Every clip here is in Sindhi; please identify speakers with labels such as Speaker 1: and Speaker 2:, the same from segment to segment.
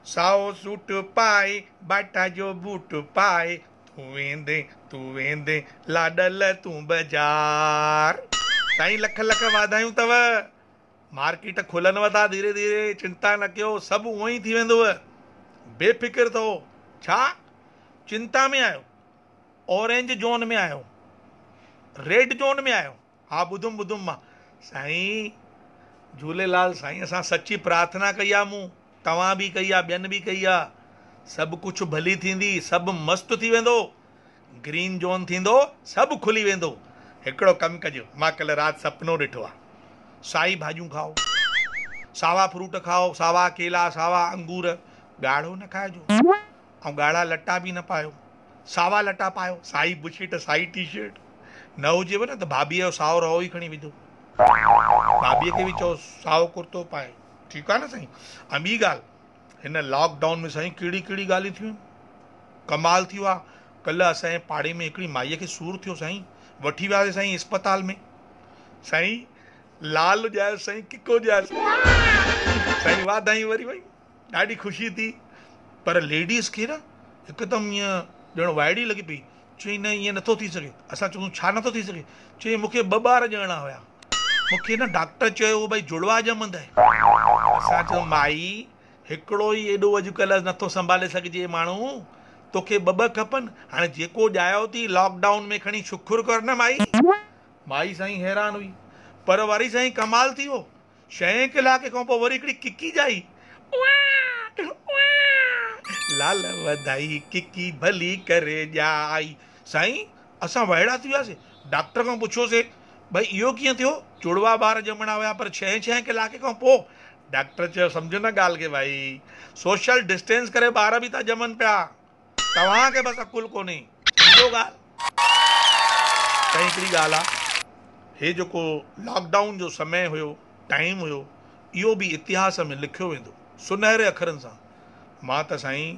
Speaker 1: سائو سوٽ پائي، باٽا جو بوٽ پائي، تون ويندين، تون ويندين، لاڏل تون بزار. سائين لک لک واڌايون اٿو. مارڪيٽ کلنو ٿا ڌيري ڌيري، چنتا نه ڪيو، سڀ اونئن ئي ٿي ويندو. بي فڪر ٿو. ڇا چنتا ۾ آهيو؟ اورينج زون ۾ آهيو؟ ريڊ زون ۾ آهيو؟ ها ٻڌم ٻڌم مان. سائين جهوليلال سائين سان سچي پرارٿنا ڪئي آ مون، توهان به ڪئي آ، ٻين به ڪئي آ. سڀ ڪجهه ڀلي ٿيندي، سڀ مست ٿي ويندو. گرين زون ٿيندو، سڀ کلي ويندو. هڪڙو ڪم ڪجو، مان ڪلهه رات سپنو ڏٺو آ. سائي ڀاڄيون کائو، ساوا فروٽ کائو، ساوا ڪيلا، ساوا انگور، ڳاڙهو نه کائجو ۽ ڳاڙها لٽا به نه پايو، ساوا لٽا پايو، سائي بشرٽ، سائي ٽي شرٽ نه هجيو نه ته ڀاڀيء جو سائو رئو ئي کڻي وجهو. ڀاڀيء کي به چئو سائو ڪرتو پائي. ٺيڪ آ نه سائين. ۽ ٻي ڳالهه هن لاڪ ڊائون ۾ سائين ڪهڙي ڪهڙي ڳالهيون ٿيون آهن. ڪمال ٿي ويو آ. ڪلهه اسان جي پاڙي ۾ هڪڙي مائيء کي سور ٿيو سائين. وٺي وياسين سائين اسپتال ۾. سائين لال ڄايس سائين ڪڪو ڄايس. سائين واڌايون وري ويون. ڏاڍي خوشي ٿي. پر ليڊيز کي نه هڪدم ائين ڄڻ وائڙي لڳي پئي. چيائين نه ائين نٿو ٿي سگهي. اسان چيوسون ڇا نٿو ٿي سگهي؟ چيائين مون کي ٻه ٻار ڄڻڻا هيا. مون کي نه ڊاڪٽر چيو هو ڀئي جڙوا ڄمندء. اسان چيو مائي هڪڙو ئي ايڏو اڄڪلهه نٿو سنڀالي سگهجي ماڻهو توکي ٻه ٻه کپن. هاڻي جيڪو ڄايو ٿي لاڪ ڊائون ۾ کڻي شڪر ڪر نه مائي. مائي سائين حيران هئي. پر وري سائين ڪمال ٿي ويو. ڇهين ڪلاڪي کان پوء وري هڪڙي ڪڪي ڄائي. لال وڌائي ڪڪي ڀلي ڪري ڄائي. سائين اسان وائڙا ٿي وياسي. ڊاڪٽر کان پڇيوسي ڀئي اهو ڪيئن ٿيو؟ جڙوا ٻار ڄمڻا هيا پر ڇهين ڇهين ڪلاڪي کان پوء؟ ڊاڪٽر چيو سمجهو نه ڳالهه کي ڀائي سوشل ڊسٽينس ڪري ٻار به ٿا ڄمن پيا. توهان کي بس عقل ڪونهي. سمجهو ڳالهه. سائين هڪڙي ڳالهه آ هي جيڪو لاڪ ڊائون جو سمي هيو ٽائيم هيو اهو به اتهاس ۾ لکيو ويندو سنهري اکرن سان. مان ته سائين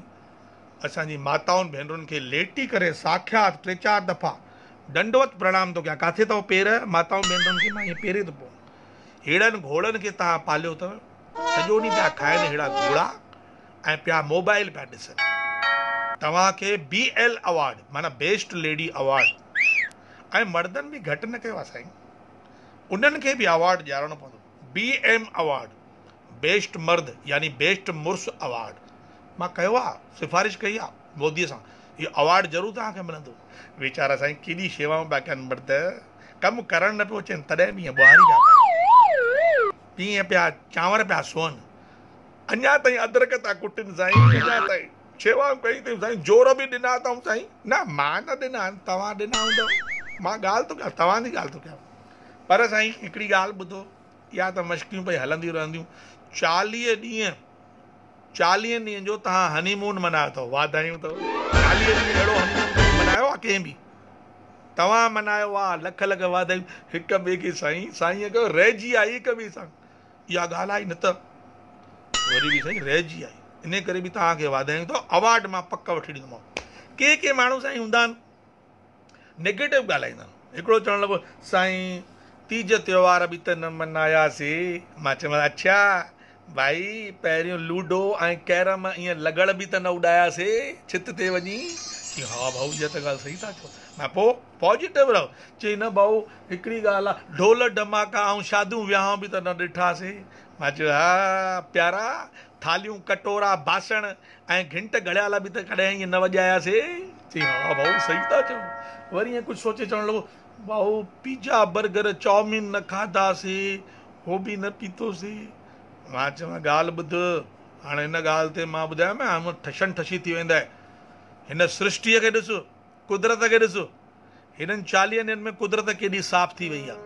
Speaker 1: اسان جي ماتائن ڀينرن کي ليٽي ڪري ساکيات ٽي چار دفعا ڏنڊوت پرڻام ٿو ڪيان ڪاٿي اٿو پير ماتائن ڀينرن کي مان ائين پيري ٿو پوان ههڙن گهوڙن کي توهان پاليو اٿو سڄو ڏينهن پيا کائن ههڙا گهوڙا ۽ پيا موبائل پيا ڏسن. توهان کي بي ايل اوارڊ معنيٰ بيسٽ ليڊي اوارڊ ۽ مردن به گهٽ نه ڪيو آهي سائين انهن کي به اوارڊ ڏيارڻو پوندو بي ايم اوارڊ بيسٽ مرد يعني بيسٽ مڙس اوارڊ مان ڪيو آهي سفارش ڪئي آهي مودي سان اهو اوارڊ ضرور توهان کي ملندو ويچارا سائين ڪيڏي شيوائون پيا ڪن مرد ڪم ڪرڻ نه پيو اچين تڏهن به ائين ٻهاري پيا پائين پيئن پيا چانور پيا سون اڃا تائين ادرڪ ٿا ڪٽن سائين اڃا تائين شيوائون ڪئي اٿئون سائين زور به ڏنا اٿئون سائين نه مان نه ڏنا آهن توهان ڏنا هوندؤ مان ڳالهه ٿو ڪيان توهان جي ڳالهه ٿو ڪيان پر سائين هڪڙي ڳالهه ٻڌو اها ته مشڪيون پئي هلنديون رهنديون 40 ڏينهن 40 ڏينهن جو توهان هني مون منايو اٿو واڌايون اٿو 40 ڏينهن اهڙو هني مون ڪڏهن منايو آهي ڪنهن به توهان منايو آهي لک لک واڌايون هڪ ٻئي کي سائين سائين ڪيو رهجي آئي هڪ ٻئي سان اها ڳالهه آئي نه ته وري به سائين رهجي آئي انهي ڪري به توهان کي واڌايون اٿو اوارڊ مان پڪ وٺي ڏيندومانو ڪي ڪي ماڻهو سائين هوندا آهن نيگيٽو ڳالهائيندا آهن هڪڙو چوڻ لڳو سائين تيج تيوهار به ته نه مناياسي مان چيومانس اڇا ڀائي پهريون لوڊو ۽ ڪيرم ائين لغڙ به ته نه اڏاياسي ڇت تي وڃي چي ها ڀائو اها ته ڳالهه صحيح ٿا چئو مان پوء پازيٽو رهو. چئي نه ڀائو هڪڙي ڳالهه آ ڍول ڍماڪا ۽ شاديون وهانء به ته نه ڏٺاسي. مان چيو ها پيارا ٿالهيون ڪٽورا باسڻ ۽ گهنٽ گهڙيال به ته ڪڏهن ائين نه وڄاياسي. چئي ها ڀائو صحيح ٿا چئو. وري ائين ڪجهه سوچي چوڻ لڳو ڀائو پيزا برگر چائومين نه کاڌاسي هو به نه پيتوسي. مان چيو ڳالهه ٻڌ هاڻي هن ڳالهه تي مان ٻڌايومانء ٺشن ٺشي ٿي ويندء. هن سرشٽيء کي ڏس. قدرت کي ڏس، هنن 40 ڏينهن ۾ قدرت ڪيڏي صاف ٿي وئي آ،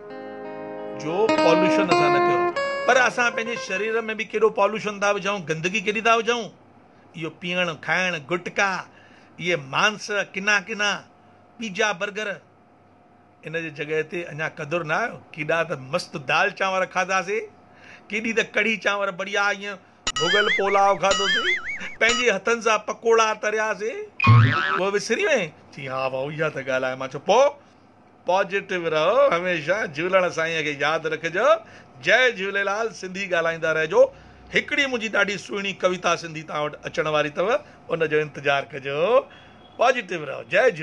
Speaker 1: جو پالوشن اسان نه ڪيو آ، پر اسان پنهنجي شرير ۾ به ڪيڏو پالوشن ٿا وجهون، گندگي ڪيڏي ٿا وجهون، اهو پيئڻ، کائڻ، گٽڪا، اهي مانس، ڪنا ڪنا، پيزا، برگر، ان جي جڳهه تي اڃا قدر نه آيو، ڪيڏا ته مست دال چانور کاڌاسي، ڪيڏي ته ڪڙهي چانور بڙيا ائين ڀڳل پولاء کاڌوسين، پنهنجي هٿن سان پڪوڙا ترياسين، اهو وسري وئين؟ چيائين ها ڀائو اها ته ڳالهه آهي، مان چيو پوء پازيٽو رهو هميشه جهولڻ سائينء کي ياد رکجو، جئي جهوليلال سنڌي ڳالهائيندا رهجو، هڪڙي منهنجي ڏاڍي سهڻي ڪويتا سنڌي توهان وٽ اچڻ واري اٿو ان جو انتظار ڪجو. پازيٽو رهو. جئي جهوليلال.